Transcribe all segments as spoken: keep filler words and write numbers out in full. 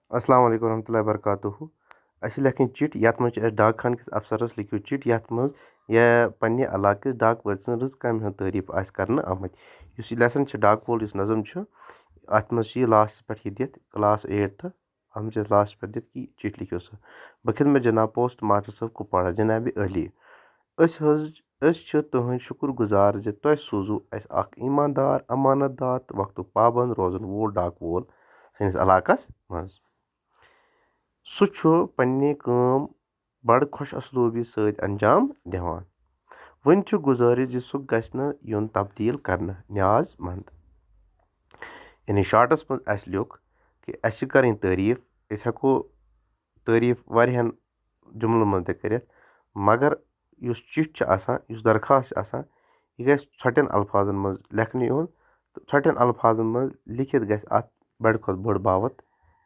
السلام علیکم ورحمۃ اللہ وبرکاتہ۔ اَسہِ چھِ لیکھٕنۍ چِٹھۍ، یَتھ منٛز چھِ اَسہِ ڈاک خانہٕ کِس افسرس لیکھِو چِٹھۍ، یَتھ منٛز یا پننہِ علاقہٕ کِس ڈاک وٲلۍ سٕنٛز رٕژ کامہِ ہٕنٛز تعریٖف آسہِ کرنہٕ آمٕتۍ۔ یُس یہِ لیسن چھُ، ڈاک وول یُس نظم چھُ، اَتھ منٛز چھُ یہِ لاسٹَس پٮ۪ٹھ یہِ دِتھ، کلاس ایٹتھ، اَتھ منٛز چھِ اَسہِ لاسٹَس پٮ۪ٹھ دِتھ کہِ یہِ چِٹھۍ لیکھِو سا۔ بہٕ خدمت جناب پوسٹ ماسٹر صٲب کُپواڑہ، جناب علی۔ أسۍ حظ، أسۍ چھِ تُہٕنٛدۍ شُکُر گُزار زِ تۄہہِ سوٗزوُ اَسہِ اَکھ ایٖماندار، امانت دار تہٕ وقتُک پابنٛد روزَن وول ڈاک وول سٲنِس علاقَس منٛز۔ سُہ چھُ پننہِ کٲم بڑٕ خۄش اسلوٗبی سۭتۍ انجام دِوان۔ وۄنۍ چھُ گُزٲرِش زِ سُہ گژھِ نہٕ یُن تبدیٖل کرنہٕ، نیاز مند۔ یعنی شارٹس منٛز اَسہِ لیوٚکھ کہِ اَسہِ چھِ کرٕنۍ تعریٖف، أسۍ ہٮ۪کو تعریٖف واریاہن جملن منٛز تہِ کٔرِتھ، مگر یُس چِٹھۍ چھِ آسان، یُس درخواست چھِ آسان، یہِ گژھِ ژھۄٹٮ۪ن الفاظن منٛز لیکھنہٕ یُن، تہٕ ژھۄٹٮ۪ن الفاظن منٛز لیکھِتھ گژھِ اَتھ بڑِ کھۄتہٕ بٔڑ باوتھ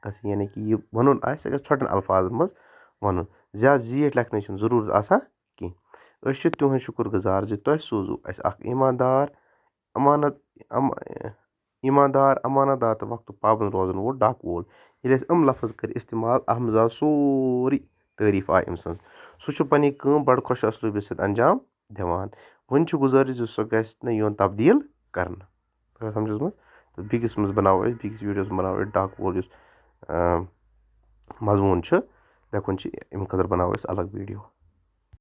گژھٕنۍ، یعنی کہِ یہِ وَنُن آسہِ، سُہ گژھِ ژھۄٹٮ۪ن الفاظن منٛز وَنُن۔ زیادٕ زیٖٹھ لیکھنٕچ چھَنہٕ ضروٗرت آسان کینٛہہ۔ أسۍ چھِ تُہٕنٛدۍ شُکُر گُزار زِ تۄہہِ سوٗزوُ اَسہِ اَکھ ایٖماندار، امانت، ام-، ایٖماندار، امانت دار تہٕ وقتُک پابنٛد روزن وول ڈاک وول۔ ییٚلہِ اَسہِ یِم لفظ کٔرۍ استعمال، اَتھ منٛز آو سورُے تعریٖف آیہِ أمۍ سٕنٛز۔ سُہ چھُ پنٕنۍ کٲم بڑٕ خۄش اسلوٗبی سۭتۍ انجام دِوان۔ وۄنۍ چھُ گُزٲرِش زِ سُہ گژھِ نہٕ یُن تبدیٖل کرنہٕ۔ تۄہہِ سمجھس منٛز؟ تہٕ بیٚکِس منٛز بناوو أسۍ، بیٚکِس ویٖڈیوَس منٛز بناوو أسۍ ڈاک وول یُس، آ، مضموٗن چھُ، لیکھُن چھُ، اَمہِ خٲطرٕ بناوو أسۍ الگ ویٖڈیو۔